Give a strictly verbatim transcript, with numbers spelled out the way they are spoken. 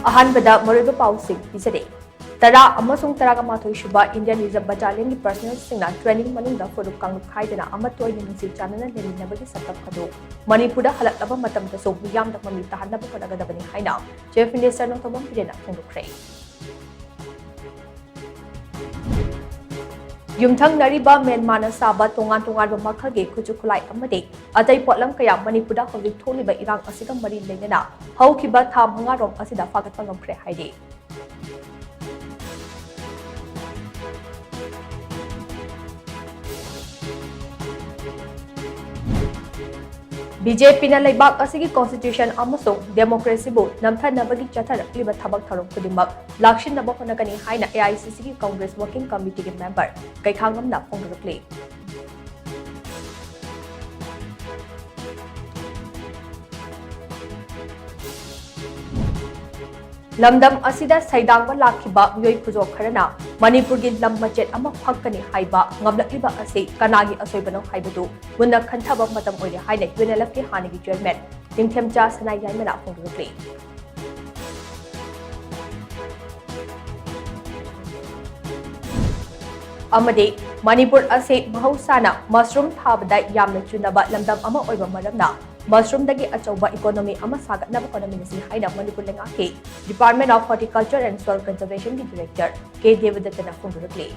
ꯑꯍꯥꯟꯕꯗ ꯃꯔꯨꯑꯣꯏꯕ ꯄꯥꯎꯁꯤꯡ ꯄꯤꯖꯔꯤ꯫ ꯇꯔꯥ ꯑꯃꯁꯨꯡ ꯇꯔꯥꯃꯥꯊꯣꯏ ꯁꯨꯕ Indian Reserve Battalionꯒꯤ personnelꯁꯤꯡꯅ training ꯃꯅꯨꯡꯗ ꯐꯨꯔꯨꯞ ꯀꯥꯡꯂꯨꯞ ꯈꯥꯏꯗꯅ ꯑꯃꯠꯇ ꯑꯣꯏꯅ ꯅꯨꯡꯁꯤ ꯆꯥꯟꯅꯅ ꯂꯩꯃꯤꯟꯅꯕꯒꯤ ꯁꯛꯇꯝ ꯑꯗꯨ ꯃꯅꯤꯄꯨꯔꯗ ꯍꯜꯂꯛꯂꯕ ꯃꯇꯝꯗꯁꯨ ꯃꯤꯌꯥꯝꯗ ꯃꯃꯤ ꯇꯥꯍꯟꯅꯕ ꯍꯣꯠꯅꯒꯗꯕꯅꯤ ꯍꯥꯏꯅ Chief Minister ꯅꯣꯡꯊꯣꯝꯕꯝ ꯕꯤꯔꯦꯟꯅ ꯐꯣꯡꯗꯣꯛꯈ꯭ꯔꯦ꯫ ꯌꯨꯝꯊꯪꯅꯔꯤꯕ ꯃ꯭ꯌꯥꯟꯃꯥꯔꯅ ꯁꯥꯕ ꯇꯣꯉꯥꯟ ꯇꯣꯉꯥꯟꯕ ꯃꯈꯜꯒꯤ ꯈꯨꯠꯁꯨ ꯈꯨꯠꯂꯥꯏ ꯑꯃꯗꯤ ꯑꯇꯩ ꯄꯣꯠꯂꯝ ꯀꯌꯥ ꯃꯅꯤꯄꯨꯔꯗ ꯍꯧꯖꯤꯛ ꯊꯣꯛꯂꯤꯕ ꯏꯔꯥꯡ ꯑꯁꯤꯒ ꯃꯔꯤ ꯂꯩꯅꯅ ꯍꯧꯈꯤꯕ ꯊꯥ ꯃꯉꯥꯔꯣꯝ ꯑꯁꯤꯗ ꯐꯥꯒꯠꯄ ꯉꯝꯈ꯭ꯔꯦ ꯍꯥꯏꯔꯤ꯫ BJPꯅ ꯂꯩꯕꯥꯛ ꯑꯁꯤꯒꯤ constitution ꯑꯃꯁꯨꯡ democracyꯕꯨ ꯅꯝꯊꯅꯕꯒꯤ ꯆꯠꯊꯔꯛꯂꯤꯕ ꯊꯕꯛ ꯊꯧꯔꯝ ꯈꯨꯗꯤꯡꯃꯛ ꯂꯥꯛꯁꯤꯟꯅꯕ ꯍꯣꯠꯅꯒꯅꯤ ꯍꯥꯏꯅ AICCꯒꯤ Congress Working Committeeꯒꯤ member ꯀꯩꯈꯥꯉꯝꯅ ꯐꯣꯡꯗꯣꯔꯛꯂꯤ꯫ ꯂꯝꯗꯝ ꯑꯁꯤꯗ ꯁꯩꯗꯥꯡꯕ ꯂꯥꯛꯈꯤꯕ ꯃꯤꯑꯣꯏ ꯈꯨꯖꯣꯛ ꯈꯔꯅ ꯃꯅꯤꯄꯨꯔꯒꯤ ꯂꯝ ꯃꯆꯦꯠ ꯑꯃ ꯐꯛꯀꯅꯤ ꯍꯥꯏꯕ ꯉꯝꯂꯛꯂꯤꯕ ꯑꯁꯤ ꯀꯅꯥꯒꯤ ꯑꯁꯣꯏꯕꯅꯣ ꯍꯥꯏꯕꯗꯨ ꯃꯨꯟꯅ ꯈꯟꯊꯕ ꯃꯇꯝ ꯑꯣꯏꯔꯦ ꯍꯥꯏꯅ UNLFꯀꯤ ꯍꯥꯟꯅꯒꯤ chairman ꯅꯤꯡꯊꯦꯝꯆꯥ ꯁꯅꯥꯌꯥꯏꯃꯅ ꯐꯣꯡꯗꯣꯛꯂꯤ꯫ ꯑꯃꯗꯤ ꯃꯅꯤꯄꯨꯔ ꯑꯁꯤ ꯃꯍꯧꯁꯥꯅ mushroom ꯊꯥꯕꯗ ꯌꯥꯝꯅ ꯆꯨꯅꯕ ꯂꯝꯗꯝ ꯑꯃ ꯑꯣꯏꯕ ꯃꯔꯝꯅ mushroomꯗꯒꯤ ꯑꯆꯧꯕ economy ꯑꯃ ꯁꯥꯒꯠꯅꯕ ꯍꯣꯠꯅꯃꯤꯟꯅꯁꯤ ꯍꯥꯏꯅ ꯃꯅꯤꯄꯨꯔ ꯂꯩꯉꯥꯛꯀꯤ Department of Horticulture and Soil Conservationꯒꯤ director K ꯗꯦꯕꯗꯠꯇꯅ ꯐꯣꯡꯗꯣꯔꯛꯂꯤ꯫